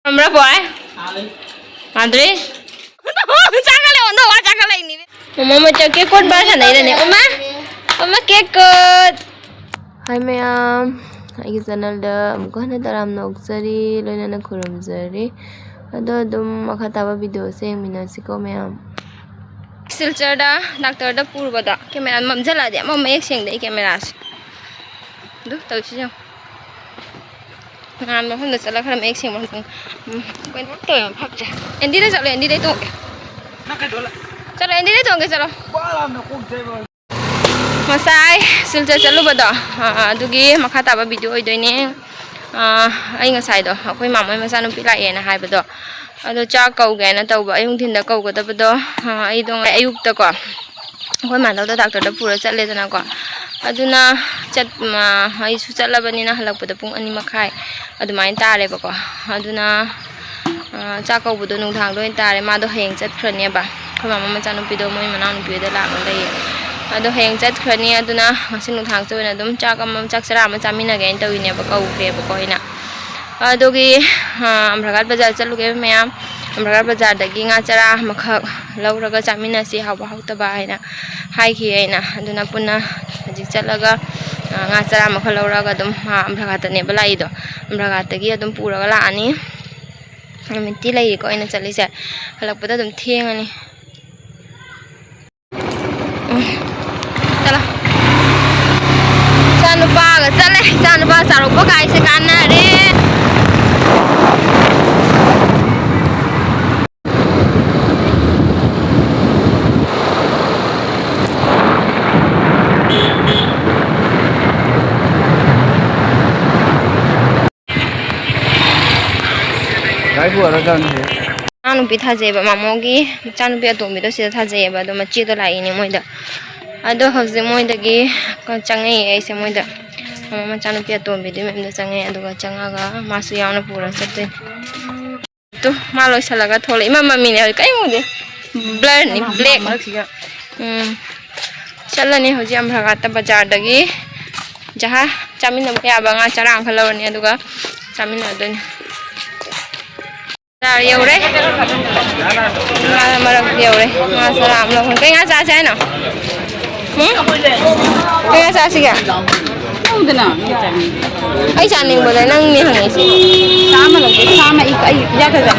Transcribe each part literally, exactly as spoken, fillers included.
ꯈꯪꯕ꯭ꯔꯥ ꯕꯣꯏ? ꯃꯥꯟꯗ꯭ꯔꯤ? ꯆꯥꯒꯠꯂꯦ, ꯑꯣꯟꯊꯣꯛ ꯋꯥ ꯆꯥꯒꯠꯂꯛꯏꯅꯤꯅꯦ꯫ ꯃꯃꯥ ꯃꯆꯥ ꯀꯦꯛ ꯀꯣꯠ ꯕꯥꯔ ꯁꯥꯟꯅꯩꯔꯅꯦ? ꯑꯣꯃꯥ, ꯑꯣꯃꯥ ꯀꯦꯛ ꯀꯣꯠ꯫ ꯍꯥꯏ ꯃꯌꯥꯝ, ꯑꯩꯒꯤ ꯆꯦꯅꯦꯜꯗ ꯑꯃꯨꯛꯀ ꯍꯟꯅ ꯇꯔꯥꯝꯅ ꯑꯣꯛꯆꯔꯤ, ꯂꯣꯏꯅꯅ ꯈꯨꯔꯨꯝꯖꯔꯤ꯫ ꯑꯗꯣ ꯑꯗꯨꯝ ꯃꯈꯥ ꯇꯥꯕ ꯚꯤꯗꯤꯑꯣꯁꯦ ꯌꯦꯡꯃꯤꯟꯅꯁꯤꯀꯣ ꯃꯌꯥꯝ꯫ ꯁꯤꯜꯆꯔꯗ ꯗꯥꯛꯇꯔꯗ ꯄꯨꯔꯨꯕꯗꯣ, ꯀꯦꯃꯦꯔꯥ ꯃꯝꯁꯤꯜꯂꯛꯑꯗꯤ ꯑꯃ ꯃꯌꯦꯛ ꯁꯦꯡꯗꯦ ꯑꯩ ꯀꯦꯃꯦꯔꯥꯁꯦ꯫ ꯑꯗꯨ ꯇꯧꯔꯤꯁꯤ ꯌꯦꯡꯉꯨ꯫ ꯉꯍꯥꯟ ꯃꯐꯝꯗ ꯆꯠꯂꯒ ꯈꯔ ꯃꯌꯦꯛ ꯁꯦꯡꯕ ꯑꯃꯇꯪ꯫ ꯎꯝ, ꯀꯩꯅꯣ ꯇꯧꯋꯦ ꯃꯐꯝꯁꯦ꯫ ꯑꯦꯟꯗꯤꯗ ꯆꯠꯂꯣ, ꯑꯦꯟꯗꯤꯗ ꯇꯣꯡꯒꯦ꯫ ꯅꯪ ꯀꯩꯗꯧ ꯂꯥꯛ-, ꯆꯠꯂꯣ, ꯑꯦꯟꯗꯤꯗ ꯇꯣꯡꯒꯦ, ꯆꯠꯂꯣ꯫ ꯋꯥ ꯂꯥꯎꯅ ꯀꯣꯛ ꯆꯩꯕ꯫ ꯉꯁꯥꯏ ꯁꯤꯜꯆꯔ ꯆꯠꯂꯨꯕꯗꯣ, ꯑ, ꯑꯗꯨꯒꯤ ꯃꯈꯥ ꯇꯥꯕ ꯚꯤꯗꯤꯑꯣ ꯑꯣꯏꯗꯣꯏꯅꯦ꯫ ꯑ, ꯑꯩ ꯉꯁꯥꯏꯗꯣ ꯑꯩꯈꯣꯏ ꯃꯥꯃꯣꯏ ꯃꯆꯥꯅꯨꯄꯤ ꯂꯥꯛꯑꯦꯅ ꯍꯥꯏꯕꯗꯣ, ꯑꯗꯣ ꯆꯥꯛ ꯀꯧꯒꯦꯅ ꯇꯧꯕ, ꯑꯌꯨꯛ ꯅꯨꯡꯊꯤꯟꯗ ꯀꯧꯒꯗꯕꯗꯣ, ꯑ, ꯑꯩꯗꯣ ꯉ-, ꯑꯌꯨꯛꯇꯀꯣ ꯑꯩꯈꯣꯏ ꯃꯥꯗꯧꯗ ꯗꯥꯛꯇꯔꯗ ꯄꯨꯔ ꯆꯠꯂꯦꯗꯅꯀꯣ꯫ ꯑꯗꯨꯅ ꯆꯠ-, ꯃ-, ꯑꯩꯁꯨ ꯆꯠꯂꯕꯅꯤꯅ ꯍꯜꯂꯛꯄꯗ ꯄꯨꯡ ꯑꯅꯤ ꯃꯈꯥꯏ ꯑꯗꯨꯃꯥꯏꯅ ꯇꯥꯔꯦꯕꯀꯣ꯫ ꯑꯗꯨꯅ, ꯑ, ꯆꯥꯛ ꯀꯧꯕꯗꯣ ꯅꯨꯡꯗꯥꯡꯗ ꯑꯣꯏꯅ ꯇꯥꯔꯦ꯫ ꯃꯥꯗꯣ ꯍꯌꯦꯡ ꯆꯠꯈ꯭ꯔꯅꯦꯕ꯫ ꯑꯩꯈꯣꯏ ꯃꯥꯃꯣ ꯃꯆꯥꯅꯨꯄꯤꯗꯣ ꯃꯣꯏ ꯃꯅꯥꯎꯅꯨꯄꯤ ꯍꯣꯏꯗ ꯂꯥꯛꯑꯒ ꯂꯩꯌꯦ꯫ ꯑꯗꯣ ꯍꯌꯦꯡ ꯆꯠꯈ꯭ꯔꯅꯤ꯫ ꯑꯗꯨꯅ ꯉꯁꯤ ꯅꯨꯡꯗꯥꯡꯁꯦ ꯑꯣꯏꯅ ꯑꯗꯨꯝ ꯆꯥꯛ ꯑꯃ, ꯆꯥꯛ ꯆꯔꯥ ꯑꯃ ꯆꯥꯃꯤꯟꯅꯒꯦꯅ ꯇꯧꯔꯤꯅꯦꯕ, ꯀꯧꯈ꯭ꯔꯦꯕꯀꯣ ꯑꯩꯅ꯫ ꯑꯗꯨꯒꯤ, ꯑ, ꯑꯝꯕ꯭ꯔꯒꯥꯠ ꯕꯖꯥꯔ ꯆꯠꯂꯨꯒꯦ ꯃꯌꯥꯝ꯫ ꯑꯝꯕ꯭ꯔꯒꯥꯠ ꯕꯖꯥꯔꯗꯒꯤ ꯉꯥ ꯆꯔꯥ ꯑꯃꯈꯛ ꯂꯧꯔꯒ ꯆꯥꯃꯤꯟꯅꯁꯤ, ꯍꯥꯎꯕ ꯍꯥꯎꯇꯕ ꯍꯥꯏꯅ ꯍꯥꯏꯈꯤ ꯑꯩꯅ꯫ ꯑꯗꯨꯅ ꯄꯨꯟꯅ ꯍꯧꯖꯤꯛ ꯆꯠꯂꯒ, ꯑ, ꯉꯥ ꯆꯔꯥ ꯑꯃꯈꯛ ꯂꯧꯔꯒ ꯑꯗꯨꯝ, ꯑ, ꯑꯝꯕ꯭ꯔꯒꯥꯠꯇꯅꯦꯕ ꯂꯥꯛꯏꯗꯣ꯫ ꯑꯝꯕ꯭ꯔꯒꯥꯠꯇꯒꯤ ꯑꯗꯨꯝ ꯄꯨꯔꯒ ꯂꯥꯛꯑꯅꯤ꯫ ꯅꯨꯃꯤꯠꯇꯤ ꯂꯩꯔꯤꯀꯣ ꯑꯩꯅ ꯆꯠꯂꯤꯁꯦ꯫ ꯍꯜꯂꯛꯄꯗ ꯑꯗꯨꯝ ꯊꯦꯡꯉꯅꯤ꯫ ꯎꯝ꯫ ꯆꯠꯂꯣ꯫ ꯏꯆꯥꯅꯨꯄꯥꯒ ꯆꯠꯂꯦ꯫ ꯏꯆꯥꯅꯨꯄꯥ ꯆꯥꯎꯔꯛꯄ ꯀꯥꯏꯁꯦ ꯀꯥꯟꯅꯔꯦ꯫ ꯏꯅꯥꯎꯅꯨꯄꯤ ꯊꯥꯖꯩꯑꯕ, ꯃꯃꯣꯒꯤ ꯃꯆꯥꯅꯨꯄꯤ ꯑꯇꯣꯝꯕꯤꯗꯣ ꯁꯤꯗ ꯊꯥꯖꯩꯑꯕ, ꯑꯗꯣ ꯃꯆꯦꯗꯣ ꯂꯥꯛꯏꯅꯦ ꯃꯣꯏꯗ꯫ ꯑꯗꯣ ꯍꯧꯖꯤꯛ ꯃꯣꯏꯗꯒꯤ ꯆꯪꯉꯛꯏ ꯑꯩꯁꯦ, ꯃꯣꯏꯗ꯫ ꯃꯃꯣ ꯃꯆꯥꯅꯨꯄꯤ ꯑꯇꯣꯝꯕꯤꯗꯨꯒꯤ ꯃꯌꯨꯝꯗ ꯆꯪꯉꯛꯑꯦ, ꯑꯗꯨꯒ ꯆꯪꯉꯒ ꯃꯥꯁꯨ ꯌꯥꯎꯅ ꯄꯨꯔ ꯆꯠꯇꯣꯏꯅꯦ꯫ ꯇꯨ, ꯃꯥ ꯂꯣꯏꯁꯤꯜꯂꯒ ꯊꯣꯛꯂꯛꯑꯦ꯫ ꯏꯃꯝ ꯃꯝꯃꯤꯅꯦ ꯍꯧꯖꯤꯛ, ꯀꯔꯤꯝ ꯎꯗꯦ꯫ ꯕ꯭ꯂꯔꯅꯤ, ꯕ꯭ꯂꯦꯛ꯫ ꯎꯝ꯫ ꯆꯠꯂꯅꯤ ꯍꯧꯖꯤꯛ ꯑꯝꯐꯥꯒꯥꯠꯇ ꯕꯖꯥꯔꯗꯒꯤ ꯖꯍꯥ ꯆꯥꯃꯤꯟꯅꯕ ꯌꯥꯕ ꯉꯥ ꯆꯔꯥ ꯑꯃꯈꯛ ꯂꯧꯔꯅꯤ, ꯑꯗꯨꯒ ꯆꯥꯃꯤꯟꯅꯗꯣꯏꯅꯤ꯫ ꯆꯥꯔ ꯌꯧꯔꯦ꯫ ꯉꯥ ꯃꯔꯛ ꯌꯧꯔꯦ꯫ ꯉꯥ ꯆꯔꯥ ꯑꯃ ꯂꯧꯍꯧ-, ꯀꯩ ꯉꯥ ꯆꯥꯁꯦ ꯍꯥꯏꯅꯣ? ꯎꯝ? ꯀꯩ ꯉꯥ ꯆꯥꯁꯤꯒꯦ? ꯈꯪꯗꯅ, ꯃꯤ ꯆꯥꯅꯤꯡꯕ꯫ ꯑꯩ ꯆꯥꯅꯤꯡꯕꯗ ꯅꯪꯅꯤ ꯍꯪꯉꯤꯁꯦ꯫ ꯆꯥꯝꯃ ꯂꯧꯒꯦ, ꯆꯥꯝꯃ꯫ ꯑꯩ, ꯑꯩ ꯏꯌꯥ ꯊꯥꯖ꯫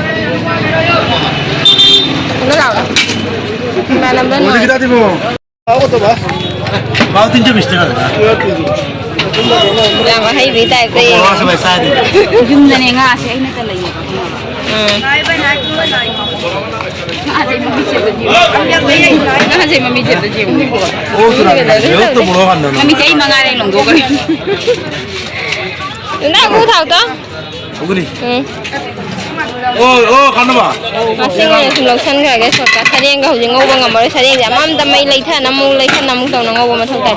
ꯀꯩꯅꯣ ꯂꯥꯛꯑꯣ꯫ ꯏꯃꯥꯟꯅꯕ ꯅꯨꯡꯉꯥꯏ꯫ ꯀꯤꯗꯥ ꯊꯤꯕꯣ꯫ ꯌꯥꯝ ꯑꯍꯩꯕꯤ type ꯇ ꯌꯦꯡꯉꯦ꯫ ꯌꯨꯝꯗꯅꯦ ꯉꯥꯁꯦ ꯑꯩꯅ ꯇ ꯂꯩꯌꯦꯕ꯫ ꯎꯝ꯫ ꯉꯥꯁꯦ ꯃꯃꯤꯠꯁꯦ ꯑꯝꯇ ꯌꯦꯡꯉꯨ꯫ ꯉꯥꯁꯦ ꯃꯃꯤꯠꯁꯦ ꯑꯝꯇ ꯌꯦꯡꯉꯨ꯫ ꯃꯃꯤꯠꯁꯦ ꯑꯩ ꯃꯉꯥꯏꯔꯦ ꯂꯣꯡꯗꯣꯛꯈ꯭ꯔꯦ꯫ ꯅꯪ ꯊꯥꯎ ꯇꯣ꯫ ꯎꯝ꯫ ꯑꯣ, ꯑꯣ, ꯀꯥꯟꯅꯕ꯫ ꯉꯁꯤ ꯑꯣꯏꯅ ꯁꯨꯝ ꯂꯧꯁꯟꯈ꯭ꯔꯒꯦ shortcut꯫ ꯁꯔꯦꯡꯒ ꯍꯧꯖꯤꯛ ꯉꯧꯕ ꯉꯝꯃꯔꯣꯏ꯫ ꯁꯔꯦꯡꯁꯦ ꯑꯃꯃꯝꯇ ꯃꯩ ꯂꯩꯊꯅ ꯑꯃꯨꯛ, ꯂꯩꯊꯅ ꯑꯃꯨꯛ ꯇꯧꯅ ꯉꯧꯕ ꯃꯊꯧ ꯇꯥꯏ꯫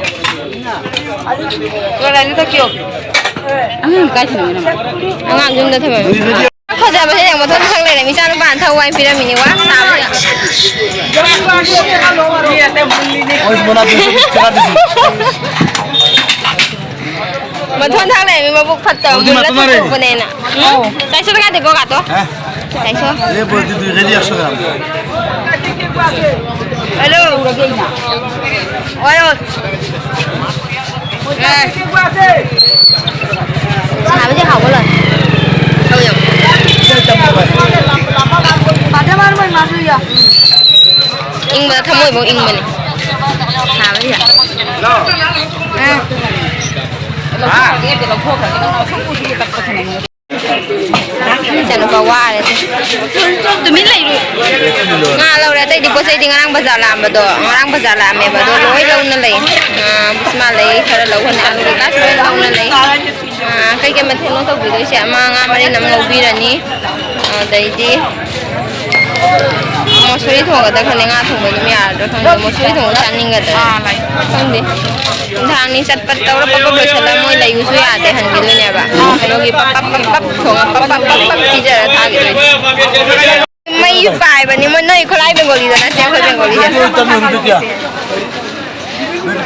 ꯑꯉꯥꯡ ꯀꯥꯏ ꯊꯝꯃꯤꯅꯣ ꯅꯪ? ꯑꯉꯥꯡ ꯌꯨꯝꯗ ꯊꯝꯃꯝꯃꯦ꯫ ꯐꯖꯕꯁꯦ ꯌꯦꯡꯉꯣ, ꯃꯊꯣꯟ ꯈꯛ ꯂꯩꯔꯦ꯫ ꯏꯆꯥ ꯅꯨꯄꯥꯅ ꯊꯧ ꯍꯥꯏꯅ ꯄꯤꯔꯝꯃꯤꯅꯦ꯫ ꯋꯥ ꯁꯥꯕꯁꯦ꯫ ꯃꯊꯣꯟ ꯊꯥꯛ ꯂꯩꯔꯝꯃꯤ, ꯃꯕꯨꯛ ꯐꯠꯇꯕ, ꯃꯨꯜꯂ ꯊꯣꯛꯇꯣꯛꯄꯅꯦꯅ꯫ ꯎꯝ? ꯇꯥꯏꯁꯣꯗ ꯀꯥꯏꯗ ꯀꯣ ꯒꯥꯇꯣ? ꯍꯥ? ꯇꯥꯏꯁꯣ꯫ ꯑꯦ, ꯕꯣ, ꯑꯗꯨꯗꯤ ꯔꯦꯗꯤ ꯑꯁꯣꯗ꯫ ꯍꯜꯂꯣ꯫ ꯑꯣꯏ, ꯑꯣꯏ꯫ ꯑꯦ꯫ ꯁꯥꯕꯁꯦ ꯍꯥꯎꯕ ꯂꯣꯏꯔꯦ꯫ ꯍꯧ ꯌꯥꯝ꯫ ꯏꯪꯕꯗ ꯊꯃꯣꯏꯐꯥꯎ ꯏꯪꯕꯅꯤ꯫ ꯁꯥꯕꯁꯤꯗ꯫ ꯍꯜꯂꯣ꯫ ꯑ꯫ ꯍꯥ? ꯏꯆꯥꯅꯨꯄꯥ ꯋꯥꯔꯦ꯫ ꯇꯨꯃꯤꯟ ꯂꯩꯔꯨ꯫ ꯉꯥ ꯂꯧꯔꯦ꯫ ꯑꯇꯩꯗꯤ ꯄꯣꯠ ꯆꯩꯗꯤ ꯉꯔꯥꯡ ꯕꯖꯥꯔ ꯂꯥꯛꯑꯝꯕꯗꯣ, ꯉꯔꯥꯡ ꯕꯖꯥꯔ ꯂꯥꯛꯑꯝꯃꯦꯕ, ꯑꯗꯣ ꯂꯣꯏ ꯂꯧꯅ ꯂꯩ꯫ ꯑꯥ, ꯕꯨꯁꯃꯥ ꯂꯩ, ꯈꯔ ꯂꯧꯍꯟ, ꯑꯂꯨ ꯀꯩꯀꯥꯁꯨ ꯂꯣꯏ ꯂꯧꯅ ꯂꯩ꯫ ꯑꯥ, ꯀꯩꯀꯩ ꯃꯊꯦꯜꯅꯣ ꯇꯧꯕꯤꯗꯣꯏꯁꯦ? ꯑꯃ ꯉꯥ ꯃꯔꯤꯟ ꯑꯃ ꯉꯧꯕꯤꯔꯅꯤ, ꯑꯗꯩꯗꯤ ꯃꯣꯁꯣꯔꯤ ꯊꯣꯡꯒꯗ꯭ꯔꯥ ꯈꯪꯗꯦ, ꯉꯥ ꯊꯣꯡꯕ ꯑꯗꯨꯝ ꯌꯥꯔꯗ꯭ꯔꯥ ꯈꯪꯗꯦ, ꯃꯣꯁꯣꯔꯤ ꯊꯣꯡꯕ ꯆꯥꯅꯤꯡꯒꯗ꯭ꯔꯥ ꯈꯪꯗꯦ꯫ ꯅꯨꯡꯗꯥꯡꯅꯤ ꯆꯠꯄ ꯇꯧꯔ ꯄꯞ ꯄꯞ ꯂꯣꯏꯁꯜꯂ ꯃꯣꯏ ꯂꯩꯌꯨꯁꯨ ꯌꯥꯗꯦ, ꯍꯟꯈꯤꯗꯣꯏꯅꯦꯕ꯫ ꯑꯗꯨꯒꯤ ꯄꯞ ꯄꯞ ꯄꯞ ꯄꯞ ꯊꯣꯡꯉ ꯄꯞ ꯄꯞ ꯄꯞ ꯄꯞ ꯄꯤꯖꯔ ꯊꯥꯈꯤꯗꯣꯏꯅꯦ꯫ ꯃꯩꯁꯨ ꯄꯥꯏꯕꯅꯤ ꯃꯣꯏ, ꯅꯣꯏ ꯈꯨꯠꯂꯥꯏ ꯕꯦꯡꯒꯣꯂꯤꯗꯣ ꯅꯠꯇꯦ, ꯑꯩꯈꯣꯏ ꯕꯦꯡꯒꯣꯂꯤꯁꯦ꯫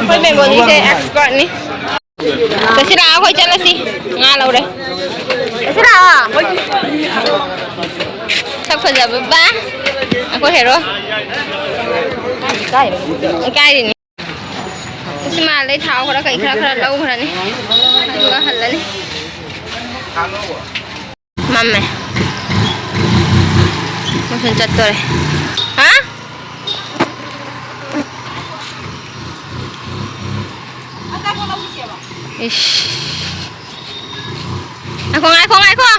ꯑꯩꯈꯣꯏ ꯕꯦꯡꯒꯣꯂꯤꯁꯦ expertꯅꯤ꯫ ꯆꯠꯁꯤ ꯂꯥꯛꯑꯣ, ꯑꯩꯈꯣꯏ ꯆꯠꯂꯁꯤ꯫ ꯉꯥ ꯂꯧꯔꯦ꯫ ꯆꯠꯁꯤ ꯂꯥꯛꯑꯣ꯫ ꯐꯖꯕ ꯕꯥ꯫ ꯑꯩꯈꯣꯏ ꯍꯦꯔꯣ꯫ ꯀꯥꯏꯔꯤꯅꯤ꯫ ꯁꯤ ꯃꯥꯜꯂꯦ, ꯊꯥꯎ ꯈꯔ ꯀꯩ ꯈꯔ ꯈꯔ ꯂꯧꯈ꯭ꯔꯅꯤ꯫ ꯑꯗꯨꯒ ꯍꯜꯂꯅꯤ꯫ ꯃꯝꯃꯦ꯫ ꯃꯊꯟ ꯆꯠꯇꯣꯔꯦ꯫ ꯍꯥ? ꯏꯁ꯫ ꯉꯥꯏꯈꯣ, ꯉꯥꯏꯈꯣ, ꯉꯥꯏꯈꯣ꯫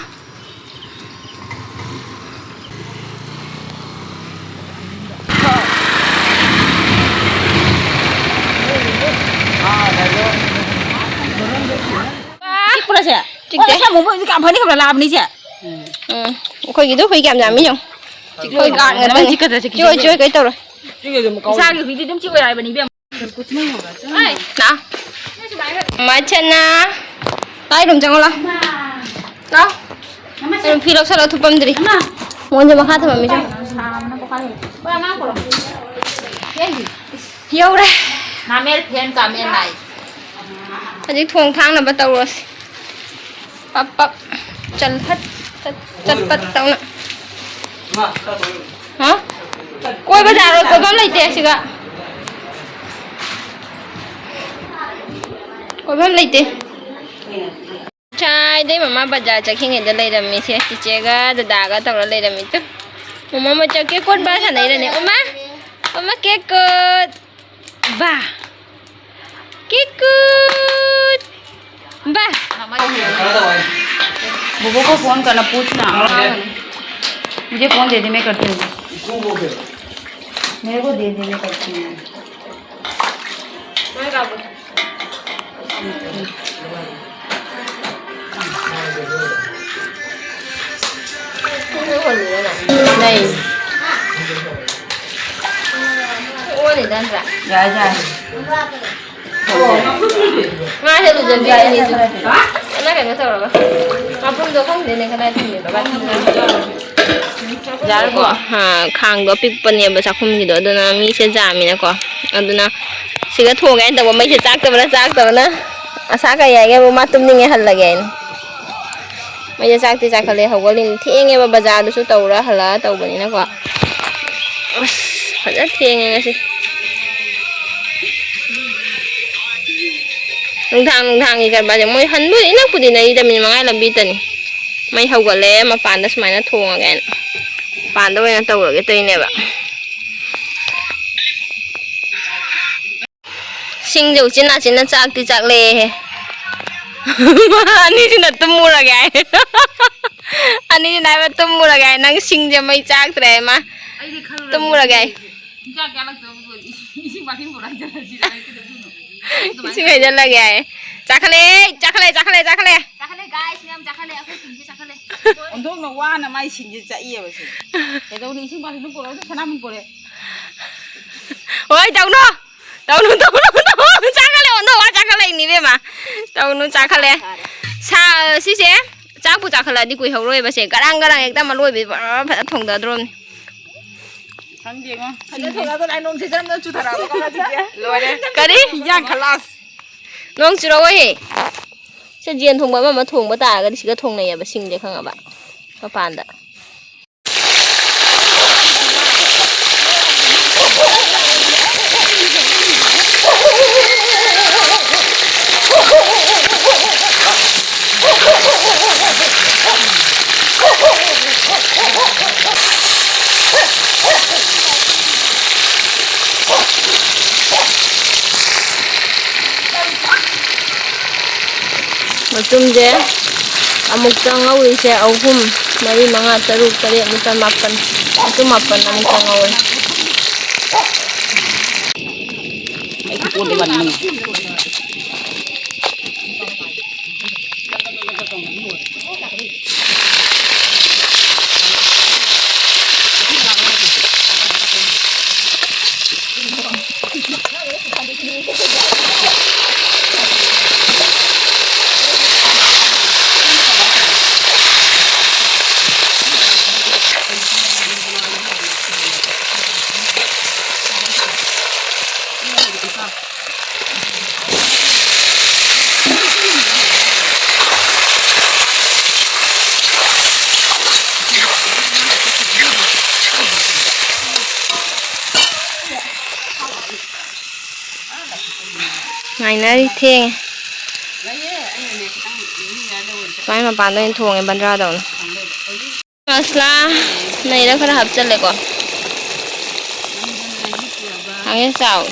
ꯆꯤꯛꯄ꯭ꯔꯥ ꯁꯦ? ꯆꯤꯛꯇꯦ꯫ ꯑꯣ, ꯉꯁꯥꯏ ꯑꯃꯨꯛ ꯃꯣꯏ ꯍꯧꯖꯤꯛ ꯌꯥꯝ ꯐꯅꯤ ꯈꯕ꯭ꯔꯥ ꯂꯥꯛꯑꯕꯅꯤ ꯁꯦ꯫ ꯎꯝ꯫ ꯑꯩꯈꯣꯏꯒꯤꯗꯨ ꯍꯨꯏ ꯀꯌꯥꯝ ꯌꯥꯝꯃꯤ ꯌꯦꯡꯉꯨ꯫ ꯑꯩꯈꯣꯏ ꯒꯥꯔꯗ ꯉꯥꯛꯇꯅꯤ꯫ ꯆꯤꯛꯀꯗ꯭ꯔꯥ ꯆꯤꯛꯀꯤ ꯆꯤꯛꯑꯣꯏ, ꯆꯤꯛꯑꯣꯏ, ꯀꯩ ꯇꯧꯔꯣꯏ꯫ ꯏꯁꯥꯒꯤ ꯍꯨꯏꯗꯤ ꯑꯗꯨꯝ ꯆꯤꯛꯑꯣꯏ ꯍꯥꯏꯕꯅꯤ ꯏꯕꯦꯝꯃ꯫ ꯂꯥꯛꯑꯣ꯫ ꯃꯥ ꯆꯠꯅ꯫ ꯂꯥꯛꯑꯣ, ꯏꯔꯨꯝ ꯆꯪꯉꯣ, ꯂꯥꯛꯑꯣ꯫ ꯂꯥꯛꯑꯣ꯫ ꯏꯔꯨꯝ ꯐꯤ ꯂꯧꯁꯜꯂꯣ, ꯊꯨꯞꯄꯝꯗ꯭ꯔꯤ꯫ ꯃꯣꯟꯁꯦ ꯃꯈꯥ ꯊꯝꯃꯝꯃꯤ ꯆꯪꯉꯣ꯫ ꯌꯧꯔꯦ꯫ ꯅꯥꯃꯦꯜ ꯐꯦꯟ ꯀꯥꯃꯦꯜ ꯅꯥꯏ꯫ ꯍꯧꯖꯤꯛ ꯊꯣꯡ ꯊꯥꯛꯅꯕ ꯇꯧꯔꯁꯤ꯫ ꯄꯞ ꯄꯞ꯫ ꯆꯜꯐꯠ ꯆꯠ-, ꯆꯠꯄꯠ ꯇꯧꯅ꯫ ꯍꯥ? ꯀꯣꯏꯕ ꯌꯥꯔꯣꯏ, ꯀꯣꯏꯐꯝ ꯂꯩꯇꯦ ꯁꯤꯒ꯫ ꯀꯣꯏꯐꯝ ꯂꯩꯇꯦ꯫ ꯉꯁꯥꯏꯗꯩ ꯃꯃꯥ ꯕꯖꯥꯔ ꯆꯠꯈꯤꯉꯩꯗ ꯂꯩꯔꯝꯃꯤꯁꯦ, ꯆꯤꯆꯦꯒ ꯗꯗꯥꯒ ꯇꯧꯔ ꯂꯩꯔꯝꯃꯤ꯫ ꯇꯨ, ꯃꯃꯥ ꯃꯆꯥ ꯀꯦꯛ ꯀꯣꯟꯕ ꯁꯥꯟꯅꯩꯔꯅꯦ꯫ ꯎꯃꯥ, ꯎꯃꯥ ꯀꯦꯛ ꯀꯣꯠ꯫ ꯕꯥ꯫ ꯀꯤꯀꯨꯠ! ꯕꯥ! ꯕꯨꯕꯣꯛ ꯀꯣ ꯐꯣꯟ ꯀꯔꯅ ꯄꯨꯁꯅ꯫ ꯃꯨꯖꯦ ꯐꯣꯟ ꯗꯦ ꯗꯦ, ꯃꯦ ꯀꯔꯇꯤ ꯍꯨ꯫ ꯃꯦꯔꯦ ꯀꯣ ꯗꯦ ꯗꯦ, ꯃꯦ ꯀꯔꯇꯤ ꯍꯨ꯫ ꯅꯩ꯫ ꯑꯣꯅꯦ ꯗꯟꯗ꯭ꯔꯥ? ꯌꯥꯏ, ꯌꯥꯏ꯫ ꯉꯥꯁꯦ ꯂꯨꯖꯟꯕꯤꯔꯅꯤ ꯑꯗꯨ꯫ ꯀꯅꯥ ꯀꯩꯅꯣ ꯇꯧꯔꯒ꯫ ꯃꯄꯨꯝꯗꯣ ꯈꯪꯗꯦꯅꯦ ꯀꯗꯥꯏ ꯊꯝꯃꯤꯅꯣ꯫ ꯌꯥꯔꯕꯣ? ꯑ, ꯈꯥꯡꯗꯣ ꯑꯄꯤꯛꯄꯅꯦꯕ ꯆꯥꯛꯈꯨꯝꯒꯤꯗꯣ, ꯑꯗꯨꯅ ꯃꯤꯁꯦ ꯌꯥꯝꯃꯤꯅꯀꯣ꯫ ꯑꯗꯨꯅ ꯁꯤꯒ ꯊꯣꯡꯒꯦ ꯍꯥꯏꯅ ꯇꯧꯕ, ꯃꯩꯁꯦ ꯆꯥꯛꯇꯕꯅ, ꯆꯥꯛꯇꯕꯅ꯫ ꯑꯁꯥ ꯀꯩ ꯍꯥꯏꯒꯦꯕꯨ, ꯃꯥ ꯇꯨꯝꯅꯤꯡꯉꯦ, ꯍꯜꯂꯒꯦ ꯍꯥꯏꯅ꯫ ꯃꯩꯗ ꯆꯥꯛꯇꯤ ꯆꯥꯛꯈꯠꯂꯦ, ꯍꯧꯒꯠꯂꯤꯅꯤ꯫ ꯊꯦꯡꯉꯦꯕ, ꯕꯖꯥꯔꯗꯨꯁꯨ ꯇꯧꯔ ꯍꯜꯂꯛꯑ ꯇꯧꯕꯅꯤꯅꯀꯣ꯫ ꯑꯁ, ꯐꯖꯅ ꯊꯦꯡꯉꯦ ꯉꯁꯤ꯫ ꯅꯨꯡꯗꯥꯡ ꯅꯨꯡꯗꯥꯡꯒꯤ ꯀꯔꯕꯥꯔꯁꯦ꯫ ꯃꯣꯏ ꯍꯟꯕꯨꯗꯤ ꯏꯅꯛꯄꯨꯗꯤ ꯅꯛꯏꯗ, ꯃꯤꯅꯤꯠ ꯃꯉꯥ ꯂꯝꯕꯤꯇꯅꯤ꯫ ꯃꯩ ꯍꯧꯒꯠꯂꯦ, ꯃꯄꯥꯟꯗ ꯁꯨꯃꯥꯏꯅ ꯊꯣꯡꯉꯒꯦꯅ꯫ ꯃꯄꯥꯟꯗ ꯑꯣꯏꯅ ꯇꯧꯔꯒꯦ ꯇꯧꯔꯤꯅꯦꯕ꯫ ꯁꯤꯡꯁꯦ ꯎꯆꯤꯟ ꯅꯥꯆꯤꯟꯅ ꯆꯥꯛꯇꯤ ꯆꯥꯛꯂꯛꯑꯦꯍꯦ꯫ ꯑꯅꯤꯁꯤꯅ ꯇꯨꯝꯃꯨꯔꯒꯦ ꯍꯥꯏ꯫ ꯑꯅꯤꯁꯤꯅ ꯍꯥꯏꯕ, "ꯇꯨꯝꯃꯨꯔꯒꯦ ꯍꯥꯏ, ꯅꯪ ꯁꯤꯡꯁꯦ ꯃꯩ ꯆꯥꯛꯇ꯭ꯔꯦ ꯍꯥꯏ ꯃꯥ꯫ ꯑꯩꯗꯤ ꯈꯜꯂꯨꯔꯦ ꯇꯨꯝꯃꯨꯔꯒꯦ ꯍꯥꯏ꯫ ꯏꯟꯖꯥꯡ ꯀꯌꯥ ꯂꯥꯛꯇꯕ ꯄꯨꯊꯣꯛꯑꯗꯤ ꯏꯁꯤꯡ, ꯏꯁꯤꯡ ꯕꯥꯇꯤꯟ ꯄꯨꯔꯛꯑ ꯍꯩꯖꯤꯜꯂꯁꯤꯔ ꯍꯥꯏ ꯀꯩꯗꯧꯗꯣꯏꯅꯣ?" ꯏꯁꯤꯡ ꯍꯩꯖꯤꯜꯂꯒꯦ ꯍꯥꯏ꯫ ꯆꯥꯈꯠꯂꯦ, ꯆꯥꯈꯠꯂꯦ, ꯆꯥꯈꯠꯂꯦ, ꯆꯥꯈꯠꯂꯦ꯫ ꯆꯥꯈꯠꯂꯦ, guys, ꯃꯌꯥꯝ ꯆꯥꯈꯠꯂꯦ, ꯑꯩꯈꯣꯏ ꯁꯤꯡꯁꯦ ꯆꯥꯈꯠꯂꯦ꯫ ꯑꯣꯟꯊꯣꯛꯅ ꯋꯥꯅ ꯃꯥꯏ ꯁꯤꯡꯁꯦ ꯆꯥꯛꯏꯑꯕ ꯁꯤ꯫ ꯀꯩꯗꯧꯅꯤ? ꯏꯁꯤꯡ ꯕꯥꯇꯤꯟꯗꯨ ꯄꯨꯔꯛꯑꯣ, ꯁꯅꯥꯃꯨꯟ ꯄꯨꯔꯛꯑꯦ꯫ ꯍꯣꯏ, ꯇꯧꯅꯨ꯫ ꯇꯧꯅꯨ, ꯇꯧꯅꯨ, ꯇꯧꯅꯨ꯫ ꯆꯥꯈꯠꯂꯦ, ꯑꯣꯟꯊꯣꯛ ꯋꯥ ꯆꯥꯈꯠꯂꯛꯏꯅꯤꯕꯦꯝꯃ꯫ ꯇꯧꯅꯨ, ꯆꯥꯈꯠꯂꯦ꯫ ꯁꯥꯔꯦ꯫ ꯁꯥ-, ꯁꯤꯁꯦ ꯆꯥꯛꯄꯨ ꯆꯥꯈꯠꯂꯛꯑꯗꯤ ꯀꯨꯏꯍꯧꯔꯣꯏꯕ ꯁꯦ꯫ ꯒꯔꯥꯡ ꯒꯔꯥꯡ ꯍꯦꯛꯇ ꯑꯃ ꯂꯣꯏꯕ ꯐꯖ ꯊꯣꯡꯗꯗ꯭ꯔꯣꯝꯅꯤ꯫ ꯈꯪꯗꯦꯉꯣ꯫ ꯐꯖ ꯊꯣꯡꯗꯗꯣ ꯂꯥꯏ ꯅꯣꯡ ꯁꯤꯖꯟꯅ ꯆꯨꯊꯔꯛꯑꯕ ꯀꯃꯥꯏꯅ ꯇꯧꯒꯦ? ꯂꯣꯏꯔꯦ꯫ ꯀꯔꯤ? ꯏꯟꯖꯥꯡ ꯈꯂꯥꯁ꯫ ꯅꯣꯡ ꯆꯨꯔꯛꯑꯣꯏꯍꯦ꯫ ꯁꯦ ꯌꯦꯟ ꯊꯣꯡꯕ ꯑꯃ ꯑꯃ ꯊꯣꯡꯕ ꯇꯥꯔꯒꯗꯤ ꯁꯤꯒ ꯊꯣꯡꯅꯩꯌꯦꯕ ꯁꯤꯡꯁꯦ ꯈꯪꯉꯕ? ꯃꯄꯥꯟꯗ꯫ ꯃꯆꯨꯝꯁꯦ ꯑꯃꯨꯛꯇ ꯉꯧꯔꯤꯁꯦ ꯑꯍꯨꯝ, ꯃꯔꯤ, ꯃꯉꯥ, ꯇꯔꯨꯛ, ꯇꯔꯦꯠ, ꯅꯤꯄꯥꯜ, ꯃꯥꯄꯜ꯫ ꯃꯆꯨꯝ ꯃꯥꯄꯜ ꯑꯃꯨꯛꯇ ꯉꯧꯔꯦ꯫ ꯉꯥꯏꯅꯔꯤ, ꯊꯦꯡꯉꯦ꯫ ꯁꯨꯃꯥꯏ ꯃꯄꯥꯟꯗ ꯑꯣꯏꯅ ꯊꯣꯡꯉꯦ, ꯕꯟꯗ꯭ꯔꯥꯗꯧꯅ꯫ ꯃꯁꯂꯥ ꯅꯩꯔ ꯈꯔ ꯍꯥꯞꯆꯜꯂꯦꯀꯣ꯫ ꯍꯥꯡꯉꯦ ꯆꯥꯎ꯫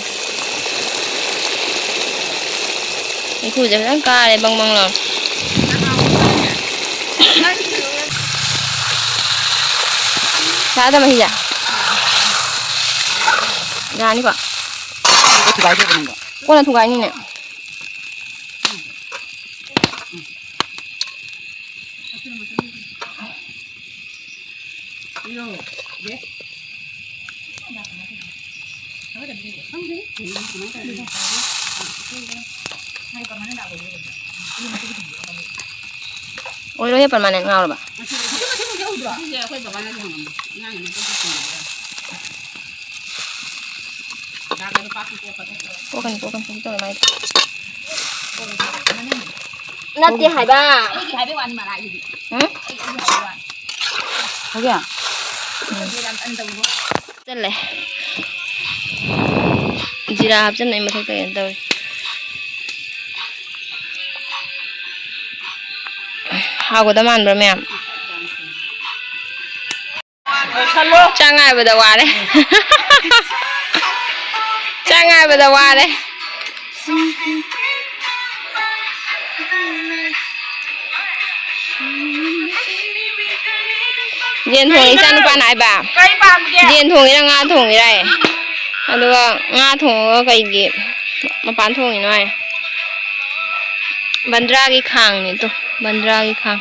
ꯏꯈꯨꯁꯦ ꯐꯖꯅ ꯀꯥꯔꯦ ꯕꯪ ꯕꯪ ꯂꯥꯎ꯫ ꯁꯥꯗ ꯃꯍꯤꯁꯦ꯫ ꯌꯥꯅꯤꯀꯣ? ꯀꯣꯟꯅ ꯊꯨꯒꯥꯏꯅꯤꯅꯦ꯫ ꯑꯣꯏꯔꯣꯏꯍꯦ, permanent ꯉꯥꯎꯔꯕ? ꯄꯣꯛꯀꯅꯤ, ꯄꯣꯛꯀꯅꯤ, ꯀꯩꯁꯨ ꯇꯧꯔꯣꯏ ꯃꯥꯏꯗꯤ꯫ ꯅꯠꯇꯦ ꯍꯥꯏꯕ꯫ ꯎꯝ? ꯍꯧꯖꯤꯛ? ꯍꯥꯞꯆꯜꯂꯦ꯫ ꯖꯤꯔꯥ ꯍꯥꯞꯆꯟꯕꯩ ꯃꯊꯛꯇ ꯀꯩꯅꯣ ꯇꯧꯔꯦ꯫ ꯍꯥꯎꯒꯗ ꯃꯥꯟꯕ꯭ꯔꯥ ꯃꯌꯥꯝ? ꯆꯥꯛ ꯉꯥꯏꯕꯗ ꯋꯥꯔꯦ꯫ ꯆꯥꯛ ꯉꯥꯏꯕꯗ ꯋꯥꯔꯦ꯫ ꯌꯦꯟ ꯊꯣꯡꯉꯤ ꯏꯆꯥ ꯅꯨꯄꯥꯅ ꯍꯥꯏꯕ꯫ ꯀꯩ ꯄꯥꯝꯒꯦ? ꯌꯦꯟ ꯊꯣꯡꯉꯤꯔ ꯉꯥ ꯊꯣꯡꯉꯤꯔꯌꯦ꯫ ꯑꯗꯨꯒ ꯉꯥ ꯊꯣꯡꯉꯒ ꯀꯩꯒꯤ ꯃꯄꯥꯟ ꯊꯣꯡꯉꯤꯅꯣ ꯍꯥꯏ꯫ ꯕꯟꯗ꯭ꯔꯥꯒꯤ ꯈꯥꯡꯅꯦ ꯇꯨ, ꯕꯟꯗ꯭ꯔꯥꯒꯤ ꯈꯥꯡ꯫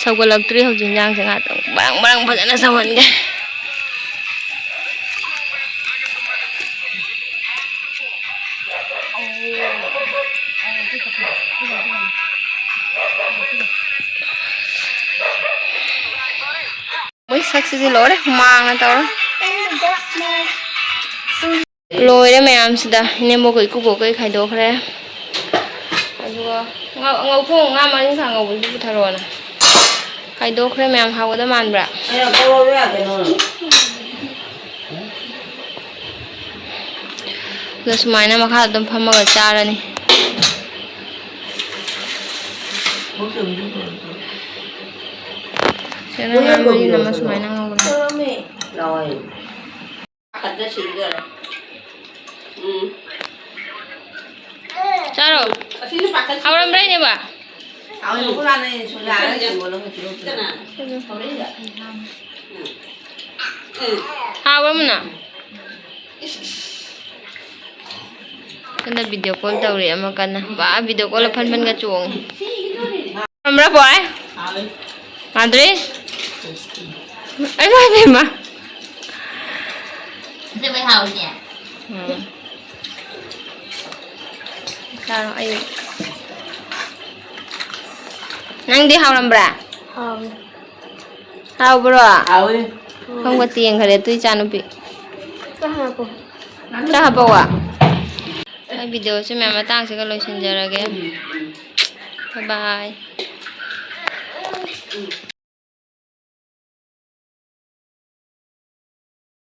ꯁꯧꯒꯠꯂꯛꯇ꯭ꯔꯤ ꯍꯧꯖꯤꯛ ꯏꯟꯖꯥꯡꯁꯦ, ꯉꯥꯛꯇꯪ ꯃꯔꯪ ꯃꯔꯪ ꯐꯖꯅ ꯁꯧꯍꯟꯒꯦ꯫ ꯃꯣꯏ ꯁꯛꯁꯤꯗꯤ ꯂꯣꯏꯔꯦ, ꯍꯨꯃꯥꯡꯅ ꯇꯧꯔꯦ꯫ ꯂꯣꯏꯔꯦ ꯃꯌꯥꯝꯁꯤꯗ꯫ ꯏꯅꯦꯝꯕꯣꯛꯀ ꯏꯀꯨꯕꯣꯛꯀ ꯈꯥꯏꯗꯣꯛꯈ꯭ꯔꯦ꯫ ꯑꯗꯨꯒ ꯉꯧ-, ꯉꯧꯊꯣꯡ ꯉꯥ ꯃꯔꯤꯡꯈꯥ ꯉꯧꯕꯗꯨꯁꯨ ꯄꯨꯊꯔꯛꯑꯣꯅ꯫ ꯈꯥꯏꯗꯣꯛꯈ꯭ꯔꯦ ꯃꯌꯥꯝ꯫ ꯍꯥꯎꯒꯗ ꯃꯥꯟꯕ꯭ꯔꯥ? ꯑꯗꯣ ꯁꯨꯃꯥꯏꯅ ꯃꯈꯥꯗ ꯑꯗꯨꯝ ꯐꯝꯃꯒ ꯆꯥꯔꯅꯤ꯫ ꯁꯤꯅ ꯉꯥ ꯃꯔꯤ ꯑꯃ ꯁꯨꯃꯥꯏꯅ ꯉꯧꯕꯅꯤ꯫ ꯆꯥꯔꯣ꯫ ꯍꯥꯎꯔꯝꯕ꯭ꯔꯥ, ꯏꯅꯦꯕ? ꯍꯥꯎꯔꯝꯕ꯭ꯔꯥ? ꯀꯟꯅ video call ꯇꯧꯔꯤ ꯑꯃ ꯀꯟꯅ꯫ ꯕꯥ, video call ꯐꯟ ꯐꯟꯒ ꯆꯣꯡꯉꯤ꯫ ꯈꯪꯕ꯭ꯔꯥ, ꯕꯣꯏ? ꯃꯥꯗ꯭ꯔꯤ? ꯑꯩ ꯏꯃꯥ ꯏꯕꯦꯝꯃ꯫ ꯎꯝ꯫ ꯆꯥꯔꯣ, ꯑꯩ꯫ ꯅꯪꯗꯤ ꯍꯥꯎꯔꯝꯕ꯭ꯔꯥ? ꯍꯥꯎꯋꯦ꯫ ꯍꯥꯎꯕ꯭ꯔꯣ? ꯍꯥꯎꯋꯦ꯫ ꯈꯣꯡꯒ ꯇꯦꯡꯈ꯭ꯔꯦ ꯑꯗꯨ ꯏꯆꯥꯅꯨꯄꯤ꯫ ꯆꯥ ꯍꯥꯞꯄꯣ꯫ ꯆꯥ ꯍꯥꯞꯄꯛꯑꯣ? ꯑꯩ videoꯁꯦ ꯃꯌꯥꯝ ꯃꯇꯥꯡꯁꯤꯒ ꯂꯣꯏꯁꯤꯟꯖꯔꯒꯦ꯫ Bye bye꯫